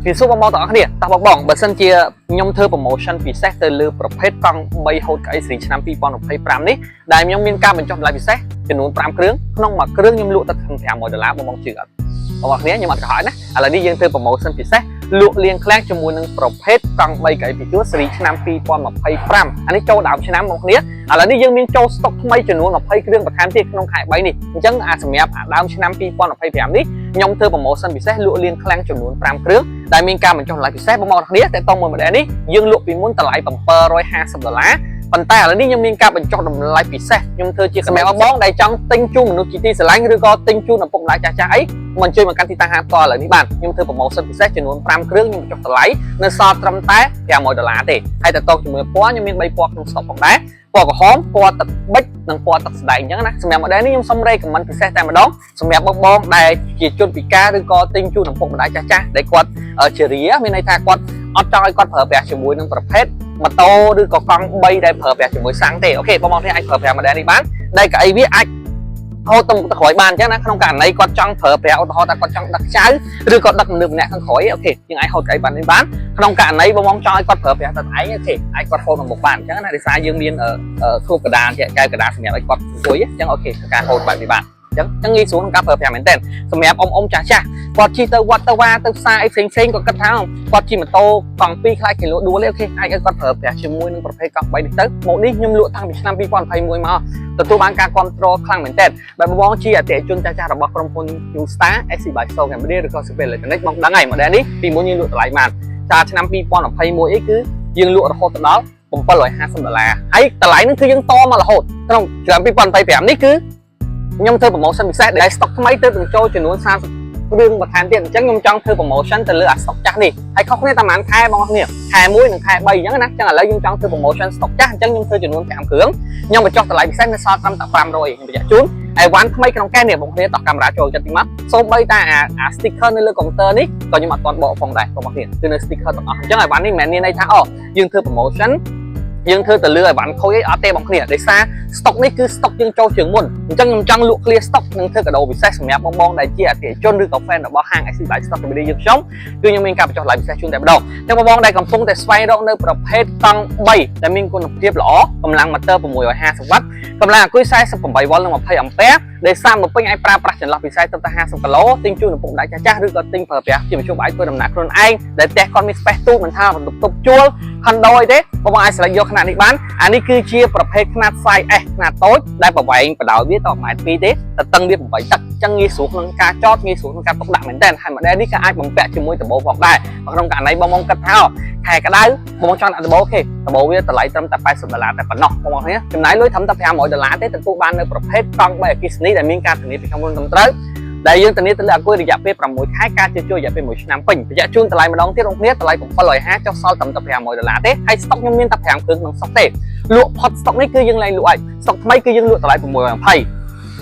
ពីសួរបងប្អូនទាំងអស់គ្នាតោះបងបងបើសិនជាខ្ញុំធ្វើ promotion ពិសេសទៅលើប្រភេទកង់3ហូតកៅអីស៊េរីឆ្នាំ2025នេះដែលខ្ញុំមានការបញ្ចុះតម្លៃពិសេសចំនួន5គ្រឿងក្នុងមួយគ្រឿងខ្ញុំលក់ទៅត្រឹម500ដុល្លារបងបងជឿអត់បងប្អូនគ្នាខ្ញុំអត់កុហកណាឥឡូវនេះយើងធ្វើ promotion ពិសេសលក់លៀងឃ្លាំងជាមួយនឹងប្រភេទកង់3កៅអីពីជួរស៊េរីឆ្នាំ2025អានេះចូលដើមឆ្នាំបងប្អូនគ្នាឥឡូវនេះយើងមានចូល stock ថ្មីចំនួន20គ្រឿងបន្ថែមទៀតក្នុងខែ3នេះអញ្ចឹងអាសម្រាប់អាដើមឆ្នាំ2025នេះខ្ញុំធ្វើ promotion ពិសេសលក់លៀងឃ្លាំងចំនួន5គ្រឿងដែលមានការបញ្ចុះតម្លៃពិសេសបងប្អូនគ្នាតែតមួយ model នេះយើងលក់ពីមុនតម្លៃ750ដុល្លារប៉ុន្តែឥឡូវនេះខ្ញុំមានការបញ្ចុះតម្លៃពិសេសខ្ញុំធ្វើជាសម្រាប់បងដែលចង់ទិញជូនមនុស្សជាទីស្រឡាញ់ឬក៏ទិញជូនឪពុកម្ដាយចាស់ចាស់អីមកជួយមកកាន់ទីតាំងហាងផ្ទាល់ឥឡូវនេះបានខ្ញុំធ្វើ promotion ពិសេសចំនួន5គ្រឿងខ្ញុំបញ្ចុះតម្លៃនៅសល់ត្រឹមតែ500ដុល្លារទេហើយតទៅជាមួយពណ៌ខ្ញុំមាន3ពណ៌ក្នុង stock ផងដែរពណ៌ក្រហមពណ៌ទឹកប៊ិចនិងពណ៌ទឹកស្ដែងអញ្ចឹងណាសម្រាប់ model នេះខ្ញុំសុំ recommend ពិសេសតែម្ដងសម្រាប់បងបងដែលជាជនពិការឬក៏ទិញជូនឪពុកម្ដាយចាស់ចាស់ដែលគាត់ជារាមានន័យថាគាត់អត់ចង់ឲ្យគាត់ប្រើប្រាស់ជាមួយនឹងប្រភេទម៉ូតូឬក៏កង់3ដែលប្រើប្រាស់ជាមួយសាំងទេOK បងប្អូនគ្នាអាចប្រើប្រាស់ model នេះបានដែលកៅអីវាអាចហូតទៅមុខទៅក្រោយបានអញ្ចឹងណាក្នុងករណីគាត់ចង់ប្រើប្រាស់ឧទាហរណ៍ថាគាត់ចង់ដឹកចៅឬក៏ដឹកមនុស្សម្នាក់ខាងក្រោយ OK យើងអាចហូតកៅអីបាននេះបានក្នុងករណីបងបងចង់ឲ្យគាត់ប្រើប្រាស់តែឯង OK អាចគាត់ហូតទៅមុខបានអញ្ចឹងណាដោយសារយើងមានគ្របកដាជាកែវកដាសម្រាប់ឲ្យគាត់អង្គុយអញ្ចឹង OK ធ្វើការហូតបែបនេះបានអញ្ចឹងអញ្ចឹងងាយស្រួលក្នុងការប្រើប្រាស់មែនទែនសម្រាប់អ៊ំអ៊ំចាស់ចាស់គាត់ជិះទៅវត្តទៅវាទៅផ្សារអីផ្សេងផ្សេងគាត់គិតថាគាត់ជិះម៉ូតូកង់2ខ្លាចគីឡូដួលទេOK អាចឲ្យគាត់ប្រើប្រាស់ជាមួយនឹងប្រភេទកង់3នេះទៅមកនេះខ្ញុំលក់តាំងពីឆ្នាំ2021មកទទួលបានការគ្រប់គ្រងខ្លាំងមែនទែនបែបបងជាអតិថិជនចាស់ៗរបស់ក្រុមហ៊ុន New Star SC by So Cambodia ឬក៏ Super Electronic បងដឹងហើយ model នេះពីមុនយើងលក់តម្លៃបានចាឆ្នាំ2021អីគឺយើងលក់រហូតទៅដល់750ដុល្លារហើយតម្លៃហ្នឹងគឺយើងតមករហូតក្នុងឆ្នាំ2025នេះគឺខ្ញុំធ្វើ promotion ពិសេសដែល stock ថ្មីទើបនឹងចូលចំនួន30គ្រឿងបន្ថែមទៀតអញ្ចឹងខ្ញុំចង់ធ្វើ promotion ទៅលើអា stock ចាស់នេះហើយខុសគ្នាតែប្រហែលខែបងប្អូនគ្នាខែ1និងខែ3អញ្ចឹងណាអញ្ចឹងឥឡូវខ្ញុំចង់ធ្វើ promotion stock ចាស់អញ្ចឹងខ្ញុំធ្វើចំនួន5គ្រឿងខ្ញុំបញ្ចុះតម្លៃពិសេសនៅសល់ត្រឹមតែ500ខ្ញុំបញ្ជាក់ជូនអីវ៉ាន់ថ្មីក្នុងកែនេះបងប្អូនគ្នាតោះកាមេរ៉ាចូលចិត្តតិចមកសូម្បីតែអា sticker នៅលើកុំព្យូទ័រនេះក៏ខ្ញុំអត់ទាន់បកផងដែរបងប្អូនគ្នាគឺនៅ sticker ទាំងអស់អញ្ចឹងអីវ៉ាន់នេះមិនមែនមានន័យថាអូយើងធ្វើ promotion យើងធ្វើទៅលើអីវ៉ាន់ខូចអីអត់ទេបងប្អូនគ្នាដោយសារ stock នេះគឺ stock យើងចូលជាងមុនអញ្ចឹងខ្ញុំចង់លក់ clear stock និងធ្វើកាដូពិសេសសម្រាប់បងបងដែលជាអតិថិជនឬក៏ fan របស់ហាង SC Bike Stock កម្ពុជាយើងខ្ញុំគឺខ្ញុំមានការបញ្ចុះតម្លៃពិសេសជូនតែម្ដងអញ្ចឹងបងបងដែលកំពុងតែស្វែងរកនៅប្រភេទកង់3ដែលមានគុណភាពល្អកម្លាំងម៉ូទ័រ650វ៉ាត់កម្លាំងអាគុយ48វ៉ុលនិង20អាំពែដែលសាកមកពេញអាចប្រើប្រាស់ចន្លោះពី40ទៅ50គីឡូទិញជូនឪពុកម្ដាយចាស់ៗឬក៏ទិញប្រើប្រាស់ជាមធ្យោបាយធ្វើដំណើរខ្លួនឯងដែលផ្ទះគាត់មាន space ទូមិនថាបន្ទប់ទប់ជួលខុនដូអីទេបងបងអាច select យកຂະຫນាតនេះបានអានេះគឺជាប្រភេទខ្នាត size S ខ្នាតតូចដែលប្រវែងបដោយវាត1ម៉ែត្រ2ទេតែតឹងវា8ទឹកអញ្ចឹងងាយស្រួលក្នុងការចតងាយស្រួលក្នុងការទុកដាក់មែនទែនហើយ model នេះក៏អាចបំពាក់ជាមួយដំបូលផងដែរបើក្នុងករណីបងបងគិតថាខែក្តៅបងបងចង់ដាក់ដំបូល OK ដំបូលវាតម្លៃត្រឹមតែ80ដុល្លារតែប៉ុណ្ណោះបងប្អូនគ្នាចំណាយលុយត្រឹមតែ500ដុល្លារទេទទួលបាននៅប្រភេទកង់3អគ្គិសនីដែលមានការធានាពីក្រុមហ៊ុនត្រឹមត្រូវដែលយើងធានាទៅលើអាគុយរយៈពេល6ខែការជួសជុលរយៈពេល1ឆ្នាំពេញបញ្ជាក់ជូនតម្លៃម្ដងទៀតបងប្អូនតម្លៃ750ចុះសល់ត្រឹមតែ500ដុល្លារទេហើយ stock ខ្ញុំមានតែ5គ្រឿងក្នុង stock ទេលក់ផុត stock នេះគឺយើងលែងលក់ហើយ stock ថ្មីគឺយើងលក់តម្លៃ620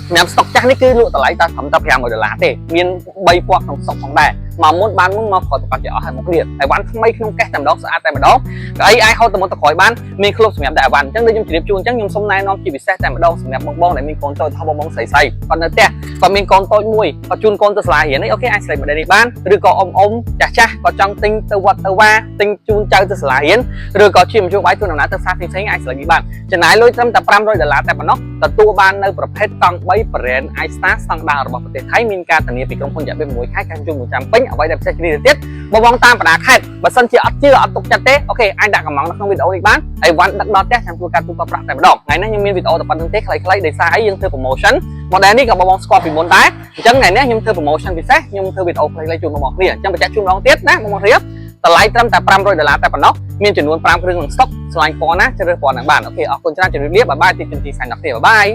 សម្រាប់ stock ចាស់នេះគឺលក់តម្លៃតែត្រឹមតែ500ដុល្លារទេមាន3ពណ៌ក្នុង stock ផងដែរមកមុនបានមុនមកក្រោយប្រកាសជាអស់ហើយមកគ្នាអីវ៉ាន់ថ្មីក្នុងកេះតែម្ដងស្អាតតែម្ដងកៅអីអាចហូតទៅមុខទៅក្រោយបានមានក្លុបសម្រាប់តែអីវ៉ាន់អញ្ចឹងដូចខ្ញុំជម្រាបជូនអញ្ចឹងខ្ញុំសូមណែនាំជាពិសេសតែម្ដងសម្រាប់បងបងដែលមានកូនតូចថោបងបងស្រីស្រីគាត់នៅផ្ទះគាត់មានកូនតូចមួយគាត់ជូនកូនទៅសាលារៀននេះOK អាចស្រីម្ដងនេះបានឬក៏អ៊ំអ៊ំចាស់ចាស់គាត់ចង់ទិញទៅវត្តទៅវាទិញជូនចៅទៅសាលារៀនឬក៏ជាមធ្យោបាយធ្វើដំណើរទៅផ្សារផ្សេងៗអាចស្រីនេះបានចំណាយលុយត្រឹមតែ500ដុល្លារតែប៉ុណ្ណោះទទួលបាននៅប្រភេទកង់3 brand iStar ស្តង់ដាររបស់ប្រទេសថៃមានការធានាពីក្រុមហ៊ុនរយៈពេល6ខែការជួលមួយចាំពេញអ្វីដែលពិសេសជាងនេះទៅទៀតបងបងតាមបណ្ដាខេត្តបើសិនជាអត់ជឿអត់ទុកចិត្តទេOK អាចដាក់កំងនៅក្នុងវីដេអូនេះបានអីវ៉ាន់ដឹកដល់ផ្ទះចាំធ្វើការទូទាត់ប្រាក់តែម្ដងថ្ងៃនេះខ្ញុំមានវីដេអូតែប៉ុណ្្នឹងទេខ្លីៗដោយសារអីយើងធ្វើ promotion model នេះក៏បងបងស្គាល់ពីមុនដែរអញ្ចឹងថ្ងៃនេះខ្ញុំធ្វើ promotion ពិសេសខ្ញុំធ្វើវីដេអូខ្លីៗជូនបងប្អូនគ្នាអញ្ចឹងបញ្ជាក់ជូនម្ដងទៀតណាបងប្អូនគ្នាតម្លៃត្រឹមតែ500ដុល្លារតែប៉ុណ្ណោះមានចំនួន5គ្រឿងក្នុង stock ស្លាញ់ពណ៌ណាជ្រើសរើសពណ៌ហ្នឹងបាន OK អរគុណច្រើនជម្រាបលា bye bye ទីទីសែនដល់គ្នា bye bye.